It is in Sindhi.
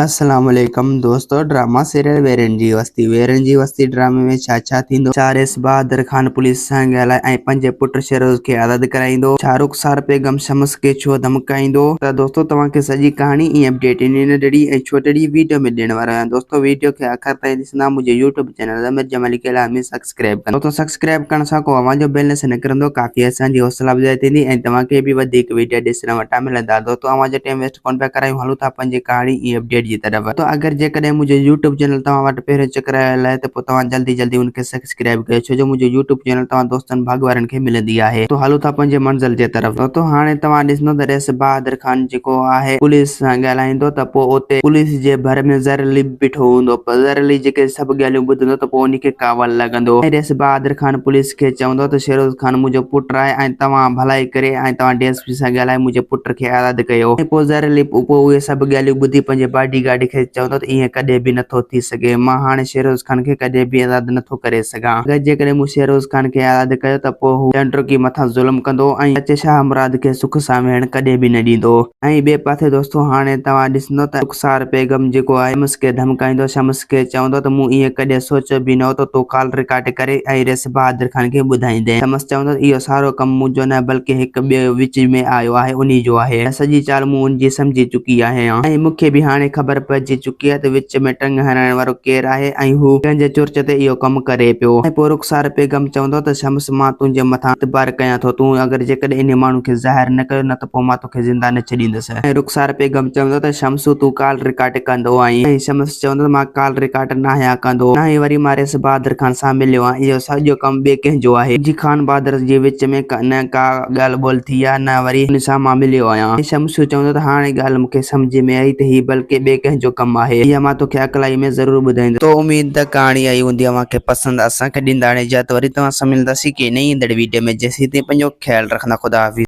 السلام عليڪم دوستو ڊراما سيريل ويرين جي وستي ويرين جي وستي ڊرامي ۾ ڇا ڇا ٿيندو ڇا ريس بهادر خان پوليس سان ڳالهائي ۽ پنهنجي پٽ شهروز کي آزاد ڪرائيندو ڇا رخسار بيگم شمس کي ڇو ڌمڪائيندو ته دوستو توهان کي سڄي ڪهاڻي ۽ اپڊيٽ ان ننڍڙي ۽ ڇوٽڙي ويڊيو ۾ ڏيڻ وارو آهيان دوستو ويڊيو کي آخر تائين ڏسندا منهنجي يوٽيوب چينل ضمير جمالي کي لازمي سبسڪرائب ڪندا دوستو سبسڪرائب ڪرڻ سان ڪو اوهان جو بيلنس نڪرندو ڪافي اسان جي حوصلا افزائي ٿيندي ۽ توهان کي به وڌيڪ ويڊيا ڏسڻ وٽان ملندا دوستو اوهان جو ٽيم ويسٽ ڪونه پيا ڪرايون هلون ٿا پنهنجي ڪهاڻي ۽ اپڊيٽ جي طرف دوستو اگر جيڪڏهن منهنجو يوٽيوب چينل توهان وٽ پهريون چڪر آيل آهي ته پوء توهان جلدي جلدي ان کي سبسڪرائب ڪيو ڇو جو منهنجو يوٽيوب چينل توهان دوستن ڀاڳ وارن کي ملندي آهي دوستو هلون ٿا پنهنجي منزل جي طرف دوستو هاڻي توهان ڏسندو ته ريس بهادر خان جيڪو آهي پوليس سان ڳالهائيندو ته پوء اتي پوليس جي ڀر ۾ زر علي بيٺو هوندو. پر زر علي جيڪي سڀ ڳالهيون ٻڌندو ته پوء انهي کي ڪاوڙ لڳندو ۽ ريس بهادر خان پوليس کي چوندو ته شيروز خان منهنجو پٽ آهي ۽ توهان ڀلائي ڪري ۽ توهان ڊي ايس پي سان ڳالهائي منهنجي پٽ کي آزاد ڪيو ۽ پوء زر علي پوء اهي سڀ ڳالهيون ٻڌي پنهنجي باڊي گارڊ کي چوندو ته ائين ڪڏهن به نٿو ٿي سگهي مان هاڻي شيروز خان کي ڪڏهن به آزاد نٿو ڪري سگهان اگر جيڪڏهن مون شيروز خان کي آزاد ڪيو ته پوء هو چانڊوڪي مٿان ظلم ڪندو ۽ چاچي شاهه مراد کي سک سان ويهڻ ڪڏهن به نه ڏيندو. ۽ ٻئي پاسي دوستو هاڻي توهان ڏسندو ته رخسار بيگم جيڪو آهي شمس کي ڌمڪائيندو شمس کي چوندو ته مون ائين ڪڏهن سوچيو به نه هو ته تون ڪال رڪارڊ ڪري ۽ ريس بهادر خان کي ٻڌائيندين شمس چوندو ته اهو سارو ڪم منهنجو نه بلڪه هڪ ٻيو وچ ۾ آيو آهي انهي جو آهي ۽ سڄي چال مون ان جي سمجهي چڪي آهيان ۽ مون کي به هاڻي خبر پئجي چڪي آهي ته وچ ۾ ٽنگ هڻائڻ وارو ڪير آهي ۽ هو ڪنهن جي چرچ تي اهو ڪم ڪري پيو ۽ پوء رخسار بيگم چوندو ته شمس مان تنهنجي مٿان اعتبار ڪيان ٿو تون اگر جيڪڏهن انهي ماڻهو کي ظاهر نه ڪيو نه ته پوء مان توکي زنده نه ڇڏيندس. ۽ رخسار بيگم چوندو ته شمسو تون ڪال رڪارڊ ڪندو آهين ۽ شمس چوندو ته مان ڪال رڪارڊ ناهيان ڪندو ناهي وري مان ريس بهادر خان سان مليو آهيان اهو سڄو ڪم ٻئي ڪنهن جو آهي منهنجي خان بهادر جي وچ ۾ نه ڪا ڳالهه ٻولهه ٿي آهي نه وري هن سان مان مليو آهيان ۽ شمسو چوندو ته هاڻي ڳالهه مون کي سمجهه ۾ آئي ته هي بلڪه ٻئي ڪنهن جو ڪم آهي اها مان توکي اڪلائي ۾ ضرور ٻڌائيندس. تو اميد ته ڪهاڻي آئي هوندي اوهان کي پسند اسان کي ڏيندا هاڻي اجازت وري توهان سان ملنداسين ڪنهن نئين ايندڙ ويڊيو ۾ جيسين تائين پنهنجو خيال رکندا خدا حافظ.